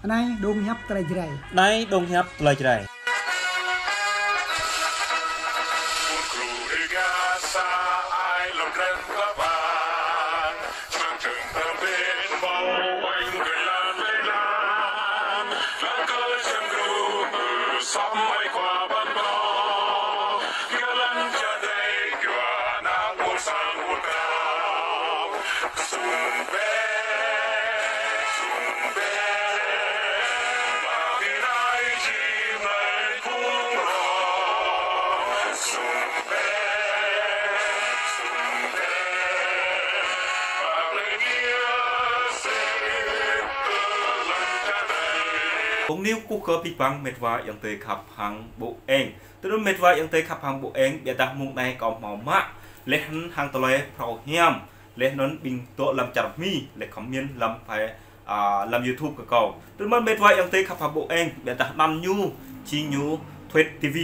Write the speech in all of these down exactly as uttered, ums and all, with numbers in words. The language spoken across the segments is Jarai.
Anai dong hiăp tơlơi Jrai. Anai dong hiăp tơlơi Jrai. Kông niu kơkuh kơ abih bang met wa ayŏng adơi khăp hăng ƀô eng. Tui anŭn met wa ayŏng adơi khăp hăng ƀô eng, biă dah mông anai kâo hmâo mă laih hăng tơlơi phrâo hiam, laih anŭn ƀing dŏ lăm čar Mi, laih comment lăm phai, a, lăm YouTube kơ kâo. Tui anŭn met wa ayŏng adơi khăp hăng ƀô eng, biă dah anăn ñu, jing ñu Thuet TV.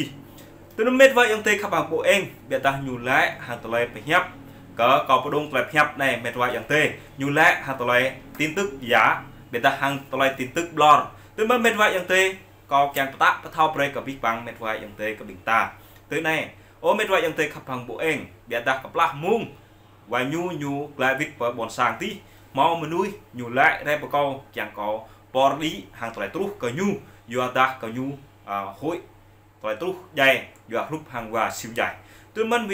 Tui anŭn met wa ayŏng adơi khăp hăng ƀô eng, biă dah ñu laĭ hăng tơlơi pơhiăp. Kơ kâo pơdŏng tơlơi pơhiăp anai met wa ayŏng adơi, ñu laĭ hăng tơlơi tin tức giả, biă dah hăng tơlơi tin tức ƀlŏr. Tui anŭn met wa ayŏng adơi, kâo kiăng pơtă pơthâo brơi kơ abih bang met wa ayŏng adơi kơ ƀing ta. Tui anai, ơ met wa ayŏng adơi khăp hăng ƀô eng, biă dah kơplah mông wa ñu ñu glaĭ wĭt pơ ƀôn sang tih, hmâo mơnuih ñu laĭ rai pơ kâo kiăng kâo pơr đĭ hăng tơlơi truh kơ ñu, yua dah kơ ñu, a, huĭ tơlơi truh djai, yua hrup hăng wa Siu Djai. Tui anŭn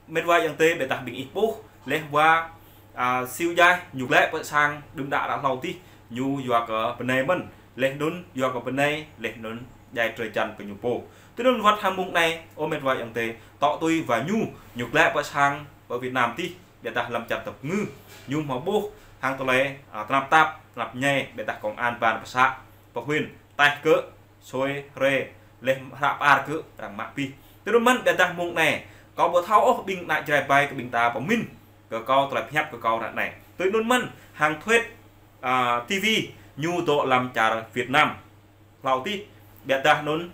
met wa ayŏng adơi, biă dah ƀing ih ƀuh, laih wa, a, Siu Djai ñu glaĭ pơ sang đưm đă ră hlâo tih, ñu yua kơ bơnai mơ̆n, laih anŭn yua kơ bơnai, laih anŭn djai drơi jăn kơ ñu pô. Tui anŭn wơ̆t hăng mông anai, ơ met wa ayŏng adơi, tŏ tui wa ñu, ñu glaĭ pơ sang pơ Việt Nam tih, biă dah lăm čar tơpơngư, ñu hmâo ƀuh hăng tơlơi, a, tơnap tap, tơnap ñai, biă dah công an ban pơ să, pơ huyện, taih kơ sui hrơi, laih hră pơar kơ arăng mă abih. Tui anŭn mơ̆n biă dah mông anai, kâo ƀu thâo ôh ƀing ană Jrai ƀai kơ ƀing ta pơmĭn kơ kâo tơlơi pơhiăp kơ kâo ră anai. Tui anŭn mơ̆n hăng Thuet, a, TV ñu dŏ lăm čar Việt Nam. Hlâo tih, biă dah anŭn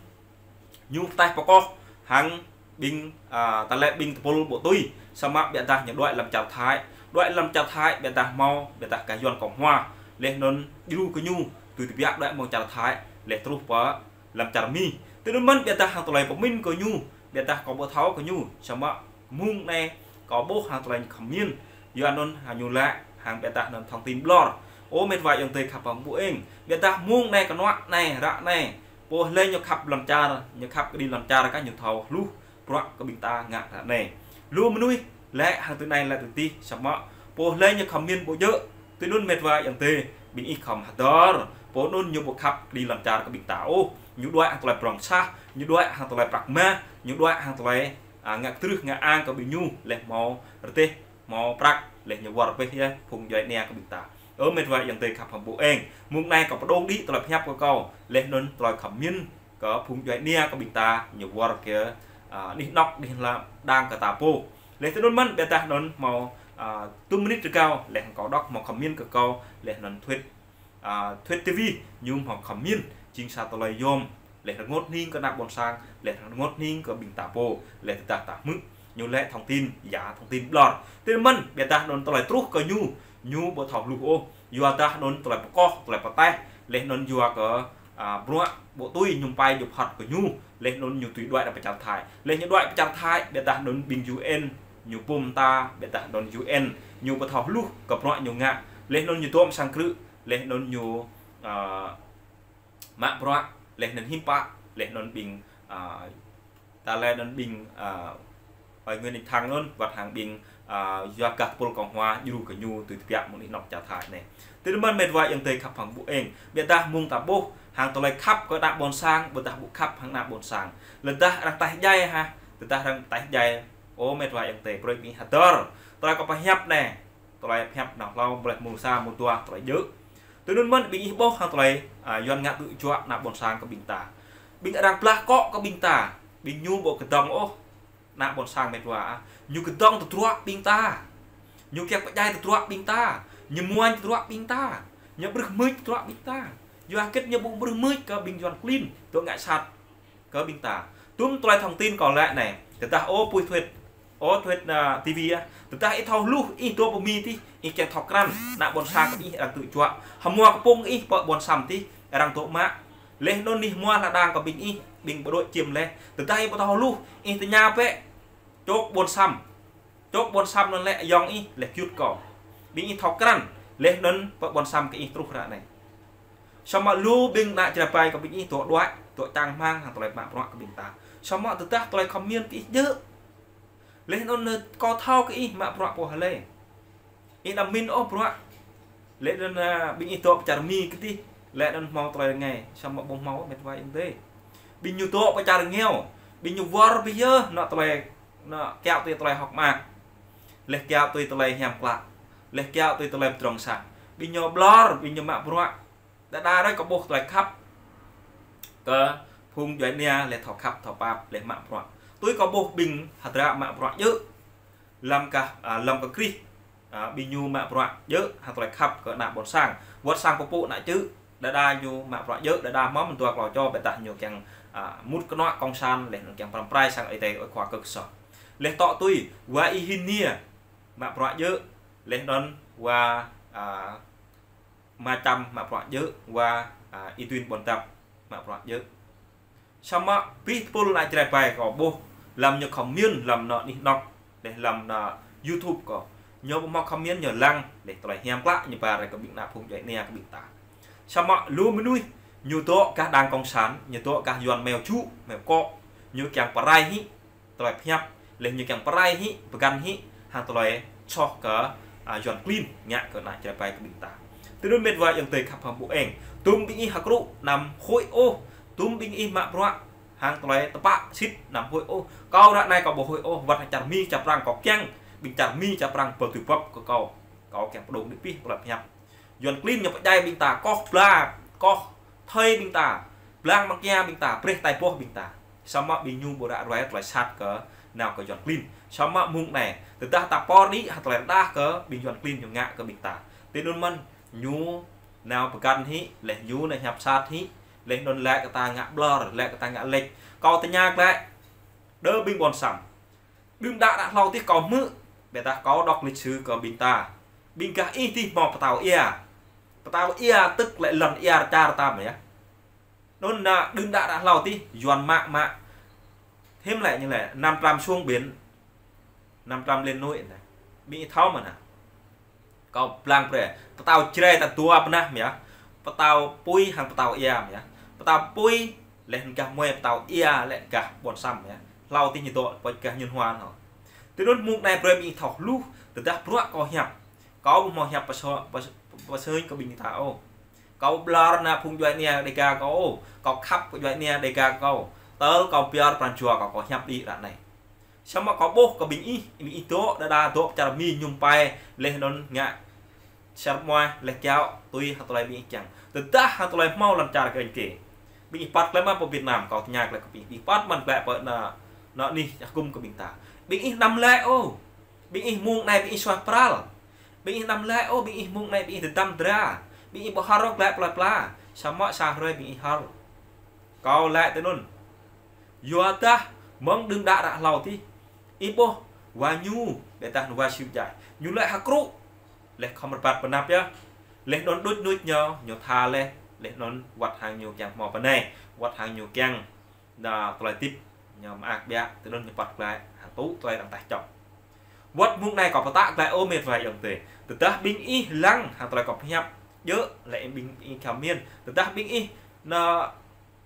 ñu pơtaih pơkoh hăng ƀing, a, tơlơi ƀing tơpul ƀu tui, samơ̆ biă dah ñu đuaĭ lăm čar Thái. Đuaĭ lăm čar Thái, biă dah hmâo, biă dah gah Yuăn Cộng Hòa. Laih anŭn djru kơ ñu, tui tơbiă đuaĭ mơ̆ng čar Thái, laih truh pơ lăm čar Mi. Tui anŭn mơ̆n biă dah hăng tơlơi pơmĭn kơ ñu, biă dah kâo ƀu thâo kơ ñu, samơ̆ mông anai kâo ƀuh hăng tơlơi ñu comment. Yua anŭn hăng ñu laĭ, hăng biă dah anŭn thông tin ƀlŏr. Ơ met wa ayŏng adơi khăp hăng ƀô eng. Biă dah mông anai kơnuă anai, ră anai, pô hlơi ñu khăp lŏn čar, ñu khăp kơđi lŏn čar kah ñu thâo hluh bruă kơ ƀing ta ngă ră anai. Lu mơnuih laĭ hăng tui anai laĭ tui tih, samơ̆ pô hlơi ñu comment ƀu djơ̆. Tui anŭn met wa ayŏng adơi, ƀing ih khŏm hơdơr, pô anŭn ñu ƀu khăp kơđi lŏn čar kơ ƀing ta ôh. Ñu đuaĭ hăng tơlơi prŏng sah, ñu đuaĭ hăng tơlơi prăk mah, ñu đuaĭ hăng tơlơi, a, ngă kơtrưh ngă ang kơ ƀing ñu, laih hmâo rơdêh, hmâo prăk, laih ñu wơr bĕ yơh phung djuai ania kơ ƀing ta. Ơ met wa ayŏng adơi khăp hăng ƀô eng. Mông anai kâo pơdŏng đĭ tơlơi pơhiăp kơ kâo, laih anŭn tơlơi comment kơ phung djuai ania kơ ƀing ta, ñu wơr kơ, a, anih anŏk, anih lam đang kơ ta pô. Laih tui anŭn mơ̆n biă dah anŭn hmâo, a, dua mơnit rơgao, laih hăng kâo đŏk hmâo comment kơ kâo, laih anŭn Thuet, a, Thuet TV ñu hmâo comment, jing sa tơlơi yôm, laih rơngot hning kơ ană ƀôn sang, laih rơngot hning kơ ƀing ta pô, laih tơdah ta hmư̆ ñu laĭ thông tin giả, thông tin ƀlŏr. Tui anŭn mơ̆n, biă dah anŭn tơlơi truh kơ ñu, ñu ƀu thâo hluh ôh, yua dah anŭn tơlơi pơkoh, tơlơi pơtaih, laih anŭn yua kơ, a, bruă ƀu tui ñu pơai djŏp hŏt kơ ñu, laih anŭn ñu tui đuaĭ rai pơ čar Thái. Laih ñu đuaĭ pơ čar Thái, biă dah anŭn ƀing UN ñu pum ta, biă dah anŭn UN ñu ƀu thâo hluh kơ bruă ñu ngă, laih anŭn ñu tuôm sang krư̆, laih anŭn ñu, a, mă bruă, laih anŭn hiư̆m pă, laih anŭn ƀing, a, tơlơi anŭn ƀing, a, ơi Nguyễn Đình Thắng anŭn, wơ̆t hăng ƀing, a, yua gah tơpul Cộng Hòa djru kơ ñu tui tơbiă mơ̆ng anih anŏk čar Thái anai. Tui anŭn mơ̆n met wa ayŏng adơi khăp hăng ƀô eng. Biă dah mông ta ƀuh hăng tơlơi khăp kơ ană ƀôn sang, ƀôdah ƀu khăp hăng ană ƀôn sang. Lơdah arăng taih djai hă, lơdah arăng taih djai, ơ met wa ayŏng adơi, brơi ƀing ih hơdơr. Tơlơi kâo pơhiăp anai, tơlơi pơhiăp nao hlâo, ƀlĕh mơ̆ng sa mơ̆ng dua tơlơi djơ̆. Tui anŭn mơ̆n ƀing ih ƀuh hăng tơlơi, a, Yuăn ngă tơjuă ană ƀôn sang kơ ƀing ta. Ƀing arăng blah akŏ kơ ƀing ta, ƀing ñu ƀu kơdŏng ôh ană ƀôn sang met wa, a. Ñu kơdŏng tơdruă ƀing ta. Ñu kiăng pơdjai tơdruă ƀing ta. Ñu muañ tơdruă ƀing ta. Ñu brưh mưč tơdruă ƀing ta. Yua hơget ñu ƀu brưh mưč kơ ƀing Yuăn klin dŏ ngă sat kơ ƀing ta. Tui tơlơi thông tin kâo laĭ anai, tơdah ơ pui Thuet, ơ Thuet, a, TV, a, tơdah ih thâo hluh, ih dŏ pơ Mi tih, ih kiăng thâo krăn ană ƀôn sang kơ ih arăng tơjuă. Hơmua kơpŭng ih pơ ƀôn sang tih, arăng dŏ mă. Laih anŭn nih hmua hla đang kơ ƀing ih, ƀing ƀu dŏ čiêm laih. Tơdah ih ƀu thâo hluh, ih tơña bĕ. Čŏk ƀôn săm. Čŏk ƀôn săm anŭn lĕ ayŏng ih, laih gơyut kâo. Ƀing ih thâo krăn, laih anŭn pơ ƀôn săm kơ ih truh ră anai. Samơ̆ lu ƀing ană Jrai ƀai kơ ƀing ih dŏ đuaĭ, dŏ čang rơmang hăng tơlơi mă bruă kơ ƀing ta. Samơ̆ tơdah tơlơi comment kơ ih djơ̆. Laih anŭn kâo thâo kơ ih mă bruă pô hlơi. Ih anăm min ôh bruă. Laih anŭn, a, ƀing ih dŏ pơ čar Mi kơ tih. Laih anŭn hmâo tơlơi rơngai. Samơ̆ ƀu hmâo met wa ayŏng adơi. Ƀing ñu dŏ pơ čar rơngiao. Ƀing ñu wơr bĭt yơh, anŏ tơlơi, anŏ kiaŏ tui tơlơi hơ̆k mơak. Laih kiaŏ tui tơlơi hiam klă. Laih kiaŏ tui tơlơi pơdrŏng sang. Ƀing ñu ƀlŏr, ƀing ñu mă bruă. Đơđa đơi kâo ƀuh tơlơi khăp kơ phung djuai ania laih thâo khăp thâo pap laih mă bruă. Tui kâo ƀuh ƀing hơdră mă bruă djơ̆. Lăm kah, a, lăm kơ Krist, a, ƀing ñu mă bruă djơ̆ hăng tơlơi khăp kơ ană ƀôn sang. Wơ̆t sang pơpŭ ană čư̆, đơđa ñu mă bruă djơ̆, đơđa mơ̆n dua klâo čô ƀiădah ñu kiăng, a, mŭt kơnuă kông san laih anŭn kiăng pơrăm pơrai sang Ơi Adai ơi khua kơk soh. Laih tŏ tui, wa Y Hin Niê mă bruă djơ̆, laih anŭn wa, a, Ma Čăm mă bruă djơ̆, wa, a, Y Duen Ƀuôn Dap mă bruă djơ̆. Samơ̆ abih tơpul ană Jrai ƀai kâo ƀuh, lăm ñu comment, lăm anŏ anih anŏk, laih lăm anŏ YouTube kâo. Ñu ƀu hmâo comment ñu lăng, laih tơlơi hiam klă ñu ba rai kơ ƀing ană phung djuai ania kơ ƀing ta. Samơ̆ lu mơnuih, ñu dŏ gah đang kông san, ñu dŏ gah Yuan meo čŭ, meo kŏ, ñu kiăng pơrai hĭ tơlơi pơhiăp, laih ñu kiăng pơrai hĭ, pơgăn hĭ, hăng tơlơi soh kơ, a, Yuan klin, ngă kơ ană Jrai ƀai kơ ƀing ta. Tui anŭn met wa ayŏng adơi khăp hăng ƀu eng. Dŭm ƀing ih hơkrŭ anăm huĭ ôh, dŭm ƀing ih mă bruă hăng tơlơi tơpă sĭt anăm huĭ ôh. Kâo ră anai kâo ƀu huĭ ôh, wơ̆t hăng čar Mi čar Prăng kâo kiăng, ƀing čar Mi čar Prăng pơtui pơp kơ kâo. Kâo kiăng pơdŏng đĭ pih tơlơi pơhiăp. Yuan klin ñu pơdjai ƀing ta, koh bla, koh thơi ƀing ta, blang măng kia ƀing ta, breh tai boh ƀing ta. Samơ̆ ƀing ñu ƀu ră ruai tơlơi sat kơ nao kơ Yuan klin. Samơ̆ mơ̆ng anai, tơdah ta pơr đĭ hăng tơlơi rơđah kơ ƀing Yuan klin ñu ngă kơ ƀing ta. Tui anŭn mơ̆n, ñu nao pơgăn hĭ, laih ñu nao hiăp sat hĭ, laih anŭn lĕ kơ ta ngă ƀlŏr, lĕ kơ ta ngă lĕč. Kâo tơña glaĭ, đơ ƀing ƀôn sang. Đưm đă đă hlâo tih kâo hmư̆, ƀiădah kâo đŏk lịch sử kơ ƀing ta. Ƀing gah ih tih hmâo pơtao ia. Pơtao ia tơ̆k lĕ lŏn ia čar ta mơ̆ yơh. Anŭn ană đưm đă đă hlâo tih, Yuan mă mă. Hiư̆m lĕ ñu lĕ, năm trăm xuống biển, năm trăm lên núi anai. Ƀing ih thâo mơ̆n hă? Kâo blang brơi, pơtao Jrai ta dua pơnah mơ̆ yơh. Pơtao Pui hăng pơtao ia mơ̆ yơh. Pơtao Pui, laih anŭn gah mơi pơtao ia, lĕ gah ƀôn sang mơ̆ yơh. Hlâo tih ñu dŏ, pơ̆ gah Ñŭn Hua anŭn. Tui anŭn mơ̆ng anai brơi ƀing ih thâo hluh, tơdah bruă kâo hiăp. Kâo ƀu hmâo hiăp pơsơ-, pơsơ-, pơsơñ kơ ƀing ta ôh. Kâo ƀlŏr ană phung djuai ania Đêga kâo ôh. Kâo khăp kơ djuai ania Đêga kâo. Tơl kâo pơyơr pran jua kâo, kâo hiăp đĭ ră anai. Samơ̆ kâo ƀuh kơ ƀing ih, ƀing ih dŏ, đơđa dŏ pơ čar Mi mơñum pai, laih anŭn ngă sar muai, laih kiaŏ, tui hăng tơlơi ƀing ih kiăng. Tơdah hăng tơlơi hmâo lŏn čar kơ ih kê. Ƀing ih păt glaĭ mă pơ Việt Nam, kâo tơña glaĭ kơ ƀing ih, ƀing ih păt mơ̆n glaĭ pơ ană, anŏ anih hơkŭm kơ ƀing ta. Ƀing ih anăm laĭ ôh. Ƀing ih mơ̆ng anai ƀing ih suaih pral. Ƀing ih anăm laĭ ôh, ƀing ih mơ̆ng anai ƀing ih dơdăm dra. Ƀing ih ƀu hơr ôh glaĭ plơi pla. Samơ̆ sa hrơi ƀing ih hơr. Kâo laĭ tui anŭn. Yua dah mơ̆ng đưm đă đă hlâo tih. Ih ƀuh, wa ñu, ƀiădah anŭn wa Siu Jai. Ñu laĭ hơkrŭ. Laih khŏm rơbat pơnăp yơh. Laih anŭn đuč nuč ñu, ñu tha laih. Laih anŭn wơ̆t hăng ñu kiăng hmâo pơnai. Wơ̆t hăng ñu kiăng ană tơlơi tip ñu mơak ƀiă, tui anŭn ñu păt glaĭ, hăng tŭ tơlơi arăng taih čŏng. Wơ̆t mơ̆ng anai kâo pơtă glaĭ ơ met wa ayŏng adơi. Tơdah ƀing ih lăng, hăng tơlơi kâo pơhiăp, djơ̆, lĕ ƀing ih khăm min. Tơdah ƀing ih, anŭn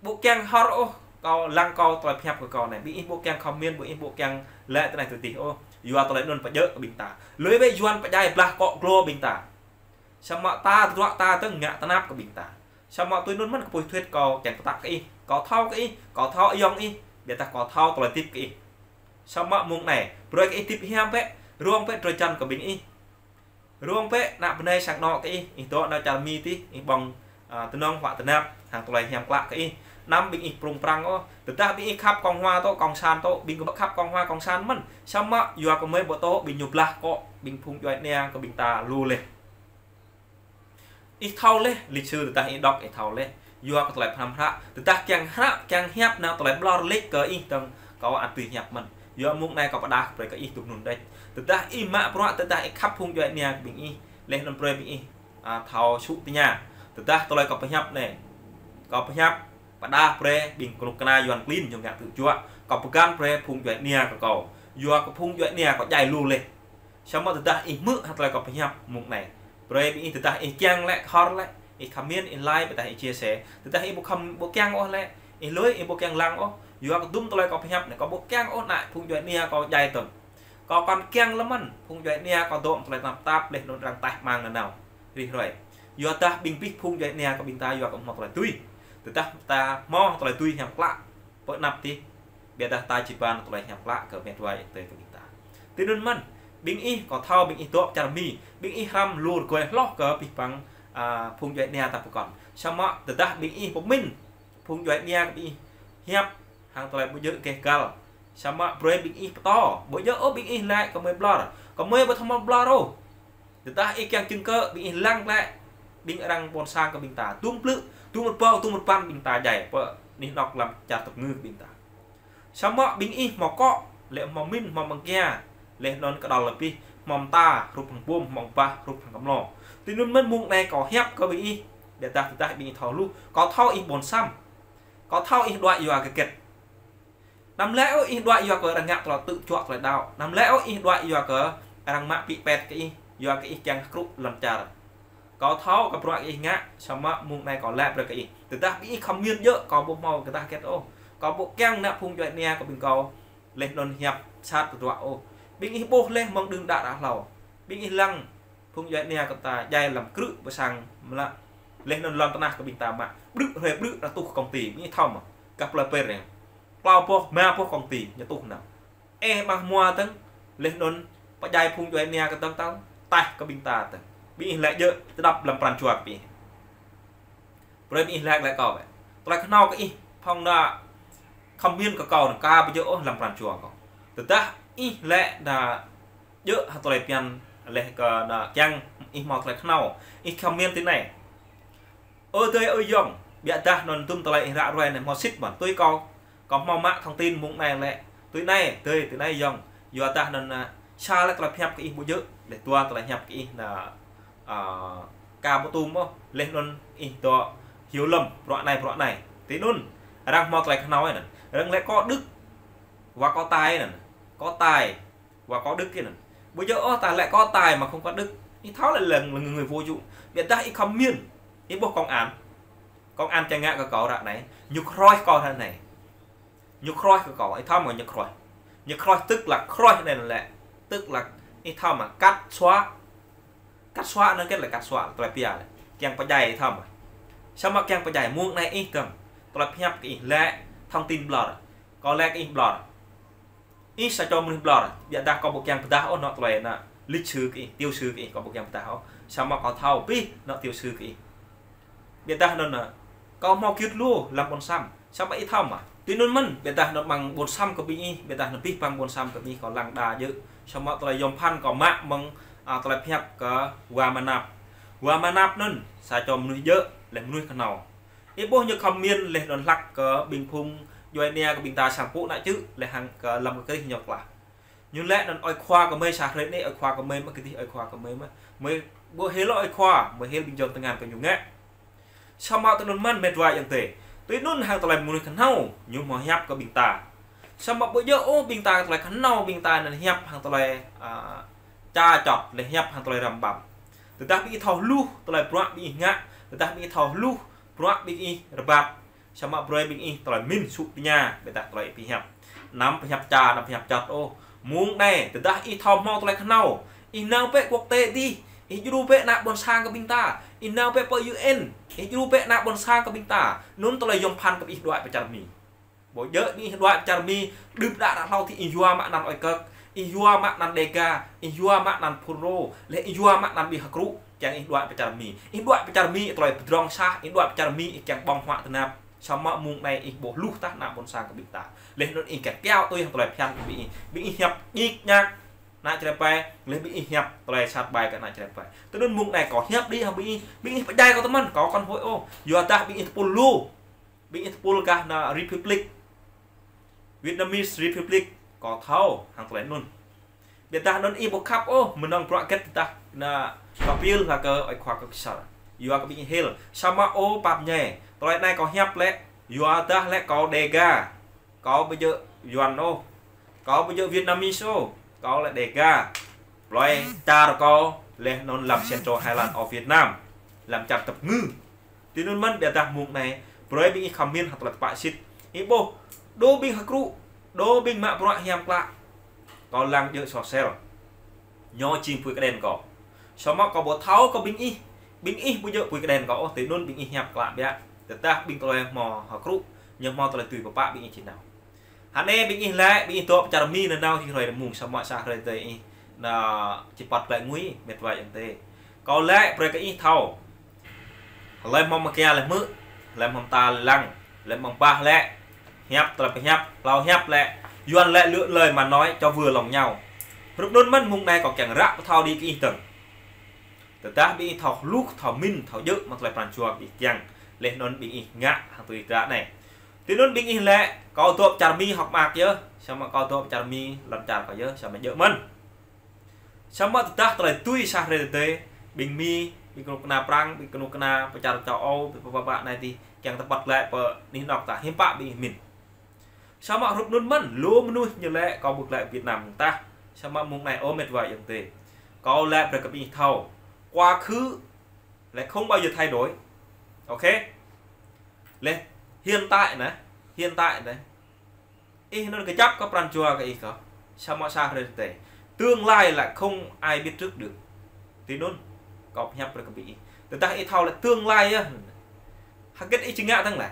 ƀu kiăng hơr ôh, kâo lăng kâo tơlơi pơhiăp kơ kâo anai. Ƀing ih ƀu kiăng khăm min, ƀing ih ƀu kiăng laĭ tui anai tui adih ôh. Yua tơlơi anŭn pơdjơ̆ kơ ƀing ta. Lui bĕ Yuan pơdjai blah akŏ glô ƀing ta. Samơ̆ ta tơdruă ta tơ̆ng ngă tơnap kơ ƀing ta. Samơ̆ tui anŭn mơ̆n kơ pui thuyết kâo kiăng pơtă kơ ih. Kâo thâo kơ ih, kâo thâo ayŏng ih, ƀiădah kâo thâo tơlơi tip kơ ih. Samơ̆ mơ̆ng anai, brơi kơ ih tip hiam bĕ, rông bĕ drơi jăn kơ ƀing ih. Rông bĕ ană bơnai sang anŏ kơ ih, ih dŏ nao čar Mi tih, ih ƀơ̆ng, a, tơnŏng huă tơnap, hăng tơlơi hiam klă kơ ih. Anăm ƀing ih prŭng prăng ôh, tơdah ƀing ih khăp kông hua tŏ, kông san tŏ, ƀing ih khăp kông hua kông san mơ̆n. Samơ̆ yua kơ mơi ƀu tŏ, ƀing ñu blah akŏ, ƀing phung djuai ania kơ ƀing ta lu laih. Ih thâo laih, lịch sử tơdah ih đŏk ih thâo laih. Yua kơ tơlơi pơhrăm hră, tơdah kiăng hră, kiăng hiăp nao tơlơi ƀlŏr lĕč kơ ih tơ̆ng kâo ăt tui hiăp mơ̆n. Yua mơ̆ng anai kâo pơdah brơi kơ ih tŭ anŭn đĕč. Tơdah ih mă bruă, tơdah ih khăp phung djuai ania ƀing ih, laih anŭn brơi ƀing ih, a, thâo sŭ tơña. Tơdah tơlơi kâo pơhiăp anai. Kâo pơhiăp pơdah brơi ƀing kơnuk kơna Yuan klin ñu ngă tơjuă. Kâo pơgăn brơi phung djuai ania kơ kâo. Yua kơ phung djuai ania kâo djai lu laih. Samơ̆ tơdah ih hmư̆ hăng tơlơi kâo pơhiăp mông anai. Brơi ƀing ih tơdah ih kiăng lĕ, hor lĕ, ih comment, ih like, ƀôdah ih chia sẻ. Tơdah ih ƀu khăm, ƀu kiăng ôh lĕ, ih lui, ih ƀu kiăng lăng ôh. Yua kơ dum tơlơi kâo pơhiăp anai, kâo ƀu kiăng ôh ană phung djuai ania kâo djai tơm. Kâo kăn kiăng lơ̆m mơ̆n, phung djuai ania kâo dŏ tơlơi tơnap tap laih anŭn arăng taih mang nanao rĭm hrơi. Yua dah ƀing pih phung djuai ania kơ ƀing ta yua kơ hmâo tơlơi tui. Tơdah ta hmâo tơlơi tui hiam klă, pơ anăp tih, ƀiădah ta či ban tơlơi hiam klă kơ met wa ayŏng adơi kơ ƀing ta. Tui anŭn mơ̆n, ƀing ih kâo thâo ƀing ih dŏ čar Mi, ƀing ih hrăm lu rơgơi hloh kơ pih păng, a, phung djuai ania ta pơkŏn. Samơ̆ tơdah ƀing ih pơmĭn, phung djuai ania kơ ƀing ih hiăp hăng tơlơi ƀu djơ̆ keh gal. Samơ̆ brơi ƀing ih pơtô, ƀu djơ̆ ôh ƀing ih lĕ kơ mơi ƀlŏr. Kơ mơi ƀu thâo mă ƀlŏr ôh. Tơdah ih kiăng čơkă, ƀing ih lăng lĕ, ƀing arăng ƀôn sang kơ ƀing ta. Dum plư, dum rơbâo, dum rơbăn ƀing ta djai, pơ anih anŏ lăm čar tơpơngư kơ ƀing ta. Samơ̆ ƀing ih hmâo akŏ, lĕ hmâo min, hmâo măng kia, laih anŭn kơdŏl lĕ pih, hmâo mơta, hrup hăng bum, hmâo bah, hrup hăng kơmlô. Tui anŭn mơ̆n mông anai kâo hiăp kơ ƀing ih, ƀiădah tơdah ƀing ih thâo hluh, kâo thâo ih ƀôn sang. Kâo thâo ih đuaĭ yua hơget. Anăm lĕ ôh ih đuaĭ yua kơ arăng ngă tơlơi tơjuă tơlơi đaŏ. Anăm lĕ ôh ih đuaĭ yua kơ arăng mă pĭ pet kơ ih, yua kơ ih kiăng hơkrŭ lŏn čar. Kâo thâo kơ bruă ih ngă, samơ̆ mông anai kâo laĭ brơi kơ ih. Tơdah ƀing ih comment djơ̆, kâo ƀu hmâo kơ tah hơget ôh. Kâo ƀu kiăng ană phung djuai ania kơ ƀing kâo laih anŭn hiăp sat tơdruă ôh. Ƀing ih ƀuh laih mơ̆ng đưm đă ră hlâo. Ƀing ih lăng phung djuai ania kơ ta djai lăm krư̆ pơ sang mơlă. Laih anŭn lŏn tơnah kơ ƀing ta mă. Brư̆ hrơi brư̆ rơtuh công ty. Ƀing ih thâo mơ̆. Gah plơi Per anai. Klâo boh, rơma boh công ty ñu tuh nao. Ê, ƀăng hmua tơ̆ng, laih anŭn pơdjai phung djuai ania kơ tơ̆ng tơ̆ng, taih kơ ƀing ta tơ̆ng. Ƀing ih lĕ djơ̆, tơdăp lăm pran jua kơ ƀing ih. Brơi ƀing ih lĕ glaĭ kâo wĕ. Tơlơi kơhnâo kơ ih, phŏng ană comment kơ kâo anŭn, aka ƀu djơ̆ ôh lăm pran jua kâo. Tơdah ih lĕ ană djơ̆ hă tơlơi phiăn laih kơ ană kiăng ih hmâo tơlơi kơhnâo. Ih comment tui anai. Ơ adơi ơi ayŏng, ƀiădah anŭn dum tơlơi ih ră ruai anai hmâo sĭt mơ̆n. Tui kâo, kâo hmâo mă thông tin mông anai lĕ. Tui anai, adơi, tui anai ayŏng. Yua dah anŭn, a, sa lĕ tơlơi pơhiăp kơ ih ƀu djơ̆, laih dua tơlơi pơhiăp kơ ih anŭn, a, aka ƀu tum ôh, laih anŭn ih dŏ hyu lơ̆m, bruă anai, bruă anai. Tui anŭn, arăng hmâo tơlơi kơhnâo anŭn. Arăng lĕ có đức, và có tài anŭn. Có tài. Và có đức kơ anŭn. Ƀu djơ̆ ôh ta lĕ có tài mà không có đức. Ih thâo lĕ lăng, lăng người vô dụng. Ƀiădah ih comment. Ih ƀuh công an. Công an čang ngă kơ kâo ră anai. Ñu khroih kâo ră anai. Ñu khroih kơ kâo. Ih thâo mơ̆ ñu khroih. Ñu khroih tức là khroih anai lĕ. Tức là ih thâo mơ̆ cắt xóa. Cắt xóa anŭn kĕt lĕ cắt xóa tơlơi pia lĕ. Kiăng pơdjai ih thâo mơ̆. Samơ̆ kiăng pơdjai mông anai ih tơ̆ng. Tơlơi pơhiăp kơ ih lĕ thông tin ƀlŏr. Kâo lĕ kơ ih ƀlŏr. Ih sa čô mơnuih ƀlŏr, ƀiădah kâo ƀu kiăng pơdah ôh anŏ tơlơi ană lịch sử kơ ih, tiểu sử kơ ih, kâo ƀu kiăng pơdah ôh. Samơ̆ kâo thâo pih anŏ tiểu sử kơ ih. Ƀiădah anŭn, kâo hmâo git lu lăm ƀôn sang. Samơ̆ ih thâo mơ̆. Tui anŭn mơ̆n, ƀiădah anŭn ƀăng ƀôn sang kơ ƀing ih, ƀiădah anŭn pih ƀăng ƀôn sang kơ ƀing ih kâo lăng đa djơ̆. Samơ̆ tơlơi yôm phăn kâo mă mơ̆ng, a, tơlơi pơhiăp kơ Wa Manap. Wa Manap anŭn, sa čô mơnuih djơ̆, lĕ mơnuih kơhnâo. Ih ƀuh ñu comment laih anŭn hlăk kơ ƀing phung djuai ania kơ ƀing ta sang pŭ ană čư̆ laih hăng kơ lăm kơ krih ñu klah. Ñu lĕ anŭn ơi khua kơ mơi sa hrơi anai, ơi khua kơ mơi mơ̆ kơdih, ơi khua kơ mơi mơ̆. Mơi ƀu hil ơi khua, mơi hil ƀing jôn tơngan kơ ñu ngă. Samơ̆ tui anŭn mơ̆n met wa ayŏng adơi. Tui anŭn hăng tơlơi mơnuih kơhnâo, ñu hmâo hiăp kơ ƀing ta. Samơ̆ ƀu djơ̆ ôh ƀing ta tơlơi kơhnâo ƀing ta anŭn hiăp hăng tơlơi, a, ča čot, laih hiăp hăng tơlơi răm ƀăm. Tơdah ƀing ih thâo hluh, tơlơi bruă ƀing ih ngă, tơdah ƀing ih thâo hluh, bruă ƀing ih rơbat. Samơ̆ brơi ƀing ih tơlơi min sŭ tơña, ƀiădah tơlơi pơhiăp. Anăm pơhiăp ča, anăm pơhiăp čot ôh. Mông anai, tơdah ih thâo hmâo tơlơi kơhnâo. Ih nao pĕ quốc tế dih, ih djru pĕ ană ƀôn sang kơ ƀing ta. Ih nao pĕ pơ U N, ih djru pĕ ană ƀôn sang kơ ƀing ta. Anŭn tơlơi yôm phăn kơ ih đuaĭ pơ čar Mi. Ƀu djơ̆ ƀing ih đuaĭ pơ čar Mi, đưm đă ră hlâo dih ih yua mă anăn ơi kơk, ih yua mă anăn Đêga, ih yua mă anăn Fulro, laih ih yua mă anăn ƀing hơkrŭ, kiăng ih đuaĭ pơ čar Mi. Ih đuaĭ pơ čar Mi, tơlơi pơdrŏng sah, ih đuaĭ pơ čar Mi, ih kiăng ƀơ̆ng huă tơnap. Samơ̆ mông anai ih ƀuh hluh tah ană ƀôn sang kơ ƀing ta. Laih anŭn ih kiăng kiaŏ tui hăng tơlơi phiăn kơ ƀing ih. Ƀing ih hiăp ñik ñak ană Jrai Pai, laih ƀing ih hiăp tơlơi sat ƀai kơ ană Jrai Pai. Tui anŭn mông anai kâo hiăp đĭ hăng ƀing ih, ƀing ih pơdjai kâo tơmơ̆n, kâo kăn huĭ ôh. Yua dah ƀing ih tơpul lu. Ƀing ih tơpul gah ană Republic Vietnamese Republic, kâo thâo hăng tơlơi anŭn. Ƀiădah anŭn ih ƀu khăp ôh, mơnơ̆ng bruă hơget tơdah ană kơ pil hă kơ ơi khua kơ kơsăr. Yua kơ ƀing ih hil, samơ̆ ôh pap ñai, Tơlơi anai kâo hiăp lĕ, yua dah lĕ kâo Đêga. Kâo ƀu djơ̆ Yuan ôh. Kâo ƀu djơ̆ Vietnamese ôh. Kâo lĕ Đêga. Plơi čar kâo lĕ anŭn lăm Central Highland of Vietnam. Lăm čar tơpơngư. Tui anŭn mơ̆n biă dah mông anai, brơi ƀing ih comment hăng tơlơi tơpă sĭt. Ih ƀuh, dŏ ƀing hơkrŭ, dŏ ƀing mă bruă hiam klă. Kâo lăng djơ̆ sôsel. Ñu jing apui kơđen kâo. Samơ̆ kâo ƀu thâo kơ ƀing ih. Ƀing ih ƀu djơ̆ apui kơđen kâo ôh, tui anŭn ƀing ih hiăp klă biă. Tơdah ƀing tơlơi hmâo hơkrŭ, ñu hmâo tơlơi tui pơpă ƀing ih či nao. Hơnai ƀing ih lĕ, ƀing ih dŏ pơ čar Mi nanao či hrơi mông, samơ̆ sa hrơi tơdơi ih. Anŭn či păt glaĭ ngui, met wa ayŏng adơi. Kâo lĕ, brơi kơ ih thâo. Hlơi hmâo mơkia lĕ hmư̆, hlơi hmâo mơta lĕ lăng, hlơi hmâo bah lĕ hiăp, tơlơi pơhiăp, hlâo hiăp lĕ, Yuan lĕ lựa lời mà nói cho vừa lòng nhau. Hrup anŭn mơ̆n mông anai kâo kiăng ră pơthâo đĭ kơ ih dơ̆ng. Tơdah ƀing ih thâo hluh, thâo min, thâo djơ̆ mă tơlơi pran jua ƀing ih kiăng, laih anŭn ƀing ih ngă hăng tui ră anai. Tui anŭn ƀing ih lĕ, kâo dŏ pơ čar Mi hŏk mơak yơh, samơ̆ kâo dŏ pơ čar Mi lŏn čar kâo yơh, samơ̆ djơ̆ mơ̆n. Samơ̆ tơdah tơlơi tui sa hrơi tơdơi, ƀing Mi, ƀing kơnuk kơna Prang, ƀing kơnuk kơna pơ čar châu Âu, ƀing pơpă pơpă anai tih, kiăng tơpăt glaĭ pơ anih anŏ ta, hiư̆m pă ƀing ih min. Samơ̆ hrup anŭn mơ̆n, lu mơnuih ñu lĕ kâo ƀu glaĭ Việt Nam mơ̆ng tah. Samơ̆ mông anai ơ met wa ayŏng adơi. Kâo lĕ brơi kơ ƀing ih thâo. Quá khứ lĕ không bao giờ thay đổi. Ok? Lĕ hiện tại anai, hiện tại anai. Ih anŭn kơjăp kơ pran jua kơ ih kơ. Samơ̆ sa hrơi tơdơi. Tương lai là không ai biết trước được. Tui anŭn, kâo pơhiăp brơi kơ ƀing ih. Tơdah ih thâo lĕ tương lai yơh. Hơget ih či ngă dơ̆ng lĕ.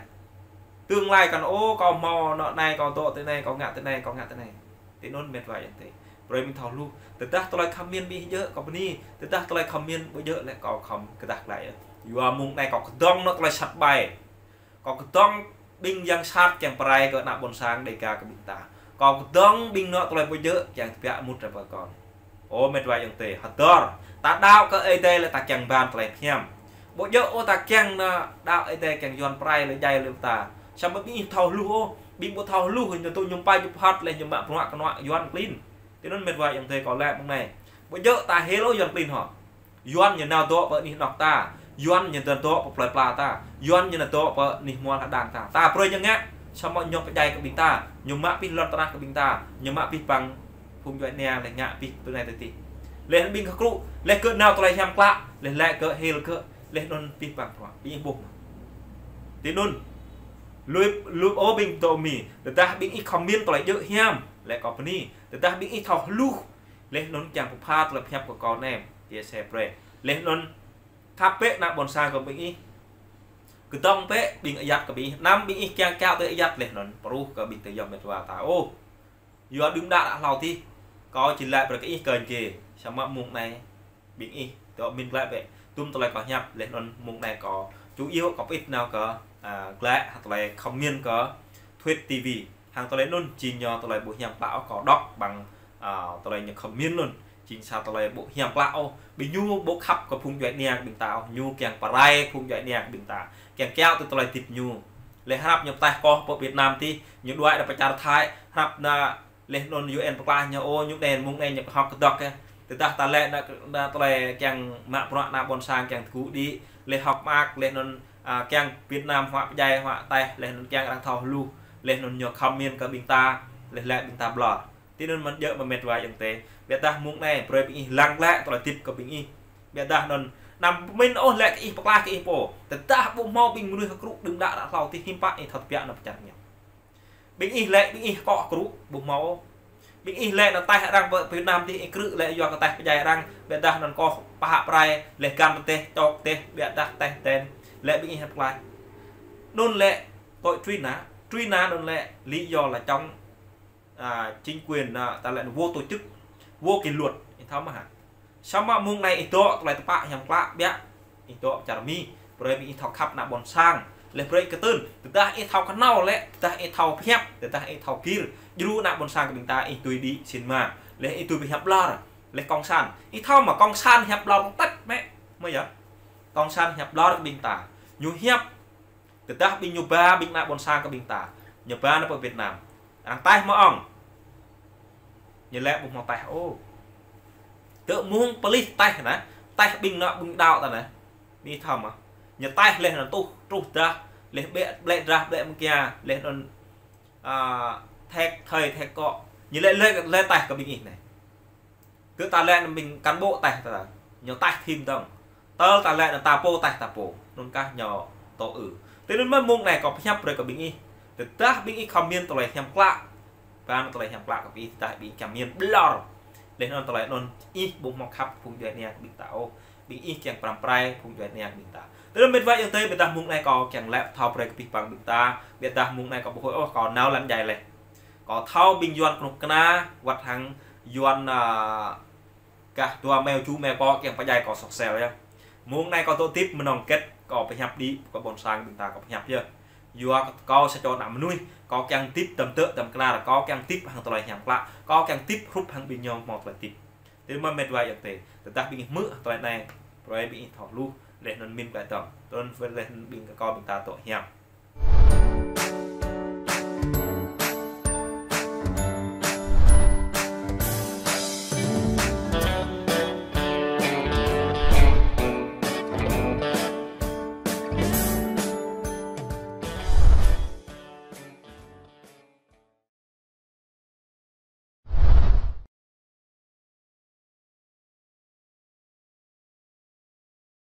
Tương lai kăn ôh, kâo hmâo anŏ anai, kâo dŏ tui anai, kâo ngă tui anai, kâo ngă tui anai. Tui anŭn met wa ayŏng adơi. Brơi ƀing ih thâo hluh. Tơdah tơlơi comment ƀing ih djơ̆ kâo bơni. Tơdah tơlơi comment ƀu djơ̆ lĕ kâo khŏm kơdah glaĭ yơh. Yua mông anai kâo kơdơ̆ng anŏ tơlơi sat ƀai. Kâo kơdơ̆ng ƀing yang sat kiăng pơrai kơ ană ƀôn sang Đêga kơ ƀing ta. Kâo kơdơ̆ng ƀing anŏ tơlơi ƀu djơ̆ kiăng tơbiă mŭt rai pơ kâo. Ơ met wa ayŏng adơi, hơdơr. Ta đaŏ kơ Ơi Adai lĕ ta kiăng ƀan tơlơi hiam. Ƀu djơ̆ ôh ta kiăng ană đaŏ Ơi Adai kiăng Yuan pơrai lĕ djai lĕ ta. Samơ̆ ƀing ih thâo hluh ôh, ƀing ƀu thâo hluh ñu tŭ ñu pai ñu phat lĕ ñu mă bruă kơnuă Yuan klin. Tui anŭn met wa ayŏng adơi kâo lĕ mông anai. Ƀu djơ̆ ta hil ôh Yuan klin hŏ. Yuan ñu nao dŏ pơ anih anŏ ta. Yuan ñu nao dŏ pơ plơi pla ta. Yuan ñu nao dŏ pơ anih hmua hơdang ta. Ta brơi ñu ngă. Samơ̆ ñu pơdjai kơ ƀing ta. Ñu mă pih lŏn tơnah kơ ƀing ta. Ñu mă pih păng phung djuai ania lĕ ngă pih tui anai tui adih. Lĕ ƀing hơkrŭ. Lĕ kơ nao tơlơi hiam klă. Lĕ lĕ kơ hil kơ. Lĕ anŭn pih păng bruă. Ƀing ih ƀuh. Tui anŭn. Lui, lui ơ ƀing dŏ Mi. Tơdah ƀing ih comment tơlơi djơ̆ hiam. Lĕ kâo bơni. Tơdah ƀing ih thâo hluh. Laih anŭn kiăng pơpha tơlơi pơhiăp kơ kâo nem, chia sẻ brơi. Laih anŭn khăp bĕ ană ƀôn sang kơ ƀing ih. Kơdơ̆ng bĕ ƀing ayăt kơ ƀing ih. Anăm ƀing ih kiăng kiaŏ tui ayăt laih anŭn. Pơruh kơ ƀing tơyŏng met wa ta. Ôh. Yua đưm đă ră hlâo tih. Kâo či laĭ brơi kơ ih kơnh kê. Samơ̆ mông anai. Ƀing ih. Dŏ min glaĭ bĕ. Tum tơlơi kâo hiăp laih anŭn mông anai kâo. Chủ yếu kâo pơit nao kơ. À, glaĭ hă tơlơi comment kơ. Thuyết ti vi. Hăng tơlơi anŭn jing ñu tơlơi ƀu hiam klă ôh kâo đŏk ƀăng, à, tơlơi ñu comment anŭn. Jing sa tơlơi ƀu hiam klă ôh. Ƀing ñu ƀu khăp kơ phung djuai ania ƀing ta ôh. Ñu kiăng pơrai phung djuai ania ƀing ta. Kiăng kiaŏ tui tơlơi hơdip ñu. Laih hrăp ñu pơtaih koh pơ Việt Nam tih, ñu đuaĭ ra pơ čar Thái, hrăp anŭn laih anŭn U N pơklah ñu ôh, ñu đen mông anai ñu hŏk kơdŏk yơh. Tơdah ta lĕ anŭn, anŭn tơlơi kiăng mă bruă ană ƀôn sang kiăng tơgŭ đĭ, laih hŏk mơak, laih anŭn, à, kiăng Việt Nam huă pơdjai, huă taih, laih anŭn kiăng arăng thâo hluh, laih anŭn ñu comment kơ ƀing ta, laih lĕ ƀing ta ƀlŏr. Tui anŭn mơ̆n djơ̆ mơ̆ met wa ayŏng adơi. Biă dah mông anai, brơi ƀing ih lăng glaĭ tơlơi hơdip kơ ƀing ih. Biă dah anŭn, anăm pơmĭn ôh lĕ kơ ih pơklah kơ ih pô. Tơdah ƀu hmâo ƀing mơnuih hơkrŭ đưm đă ră hlâo tih hiư̆m pă ih thâo tơbiă anŭn pơčah ñu. Ƀing ih lĕ, ƀing ih kŏ hơkrŭ, ƀu hmâo ôh. Ƀing ih lĕ anŭn taih arăng pơ Việt Nam tih ih krư̆ lĕ yua kơ taih pơdjai arăng. Biă dah anŭn kŏ pơhă pơrai, laih găn pơteh, čŏk teh, biă dah taih ten. Lĕ ƀing ih hăp klaih. Anŭn lĕ, tội truy nã, truy nã anŭn lĕ, lý do là chống à, chính quyền, à, ta lĕ vô tổ chức, vô kỷ luật, ih thâo mơ̆ hă? Samơ̆ mông anai ih dŏ tơlơi tơpă hiam klă biă, ih dŏ pơ čar Mi, brơi ƀing ih thâo khăp ană ƀôn sang, laih brơi kơtưn, tơdah ih thâo kơnâo lĕ, tơdah ih thâo pơhiăp, tơdah ih thâo gir, djru ană ƀôn sang kơ ƀing ta ih tui đĭ sĭn mă, laih ih tui pơhiăp ƀlŏr, laih kông san. Ih thâo mơ̆ kông san hiăp ƀlŏr tĕt mĕ, mơ̆ yơh. Kông san hiăp ƀlŏr kơ ƀing ta, ñu hiăp Tơdah ƀing ñu ba ƀing ană ƀôn sang kơ ƀing ta. Ñu ba nao pơ Việt Nam. Arăng taih mơ̆ ŏng. Ñu lĕ ƀu hmâo taih ôh. Tơ mông pơlih taih anai. Taih ƀing ană ƀing đaŏ ta anai. Ƀing ih thâo mơ̆. Ñu taih laih anŭn tuh, truh dah. Leh ƀĕ, ƀlĕ drah, ƀlĕ mơkia, leh anŭn, a, thek thơi, thek kŏ. Ñu lĕ, lĕ, lĕ taih kơ ƀing ih anai. Kơ ta lĕ anŭn ƀing cán bộ taih ta. Ñu taih thim dơ̆ng. Tơl ta lĕ anŭn ta pô taih ta pô. Anŭn kah ñu tŏ ư. Tui anŭn mơ̆ mông anai kâo pơhiăp brơi kơ ƀing ih. Tơdah ƀing ih khŏm mĭn tơlơi hiam klă. Pran tơlơi hiam klă kơ ƀing ih, tơdah ƀing ih kiăng mĭn ƀlŏr. Leh anŭn tơlơi anŭn ih ƀu hmâo khăp phung djuai ania ƀing ta ôh. Ƀing ih kiăng pơrăm pơrai phung djuai ania ƀing ta. Tui anŭn mĕt wa ayŏng adơi, ƀiădah mông anai kâo kiăng lĕ thâo brơi kơ abih bang ƀing ta. Ƀiădah mông anai kâo ƀu huĭ ôh, kâo nao lăn djai leh. Kâo thâo ƀing Yuan kơnuk kơna, wơ̆t hăng Yuan, a, gah dua meo, tơjuh meo pô kiăng pơdjai kâo soh sel yơh. Mông anai kâo dŏ hơdip mơnơ̆ng hơget, kâo pơhiăp đĭ kơ ƀôn sang ƀing ta kâo pơhiăp yơh. Yua kâo sa čô ană mơnuih, kâo kiăng hơdip tơm tơ̆ tơm kơnar, kâo kiăng hơdip hăng tơlơi hiam klă, kâo kiăng hơdip hrup hăng ƀing ñu hmâo tơlơi hơdip. Tui anŭn mơ̆ mĕt wa ayŏng adơi, tơdah ƀing ih hmư̆ tơlơi anai, brơi ƀing ih thâo hluh, leh anŭn mĭn tơlơi dơ̆ng. Tui anŭn leh anŭn ƀing kơ kâo ƀing ta dŏ hiam.